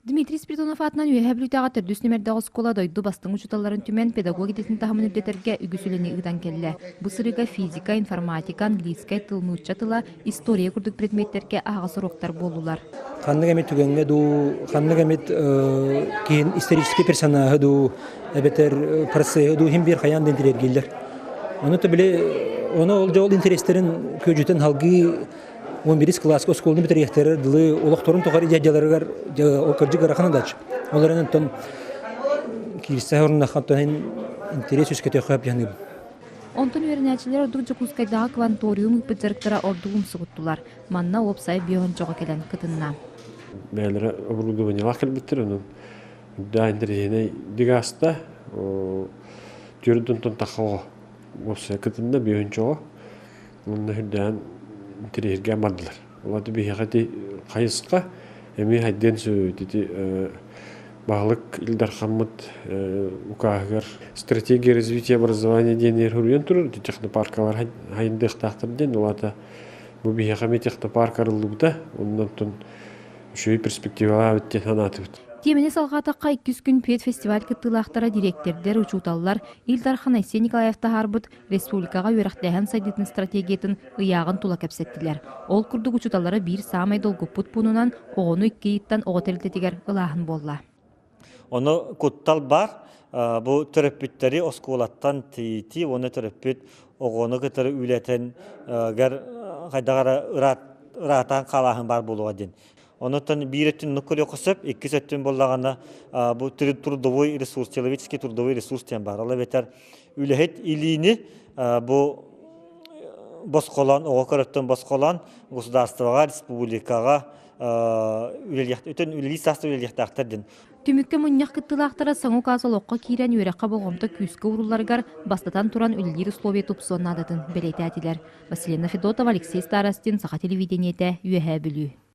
Дмитрий Спиридонов аатынан Үөһээ Бүлүүтээҕи төрдүс нүмэрдээх оскуола дойду бастыҥ учууталларын түмэн педагог идэтин таһымын үрдэтэргэ үгүс үлэни ыытан кэллэ. Бу сырыыга физика, информатика, английскай тыл, нуучча тыла, история курдук предметтэргэ аһаҕас уруоктар буоллулар. Ханнык эмит түгэҥҥэ дуу, ханнык эмит киин исторический персонажы дуу, эбэтэр процеһы дуу иһин биир хайаан да интириэргииллэр. Ону то били ону ол дьол интэриэстэрин күөдьүтэн халгыы 11 кылааска оскуоланы бүтэриэхтэрэ дылы олохторун тухары дьадьаларыгар ол кырдьык ыарахан адач. Ол эрэн онтон киирсэ оруннахха оттон интэриэс үскэтиэххэ сөп Онтон үөрэнээччилэр ордук Дьокуускайдааҕы кванториум ыыппыт дьарыктара ордук умсугуттулар. Манна уопсай биоһончоҕо кэлэн кытынна. Бэйэлэрэ оборудованиелаах кэлбиттэр, онон үрдээх интэриэһинэй дигаста түөрт тахха уопсай кытынна биоһончоҕо. Уонна үрдээн интэриэһиргээн бардылар. Ол биһиэхэ ити хайысха эмиэ хайдыан сөбүт ити баһылык Ил Дархаммыт укааһыгар стратегия развития образования диэн суруйан турар ити технопаркалар хайындыахтаахтар диэн ол аата бу биһиэхэ эмиэ технопарк арыллыбыта онон үчүгэй перспективалаах эбит диэн санаатыбыт. Тиэмэни салҕаатахха, иккис күн педфестиваль кыттыылаахтара дириэктэрдэр, учууталлар Ил Дархан Айсен Николаев таһаарбыт республикаҕа үөрэхтээһин сайдыытын стратегиятын ыйааҕын тула кэпсэттилэр. Ол курдук учууталлара биир саамай долгуппут пуунунан оҕону икки ыйыттан оҕо тэрилтэтигэр ылааһын буолла. Ону куттал бар, бу төрөппүттэри оскуолаттан тиийии уонна төрөппүт оҕону кытары үлэтин гэр хайдах эрэ ыраатаан хаалааһын баар буолуоҕа диэн. Онуттан биир өттүн оннук көрүөххэ сөп, иккис өттүн буоллаҕына бу трудовой ресурс, человеческий трудовой ресурс диэн баар. Ол эбэтэр үлэһит илиини бу босхолоон, оҕо көрөттөн босхолоон государствоҕа, республикаҕа үлэлиэх, үлэлии сааста үлэлиэхтээхтэр диэн. Түмүккэ мунньах кыттыылаахтара саҥа укаас олоххо киирэн үөрэххэ болҕомто күүскэ уурулларыгар бастатан туран үлэлиир условия тупсуон наадатын бэлиэтээтилэр. Василина Федотова, Алексей Старостин, Саха телевидениетэ, Үөһээ Бүлүү.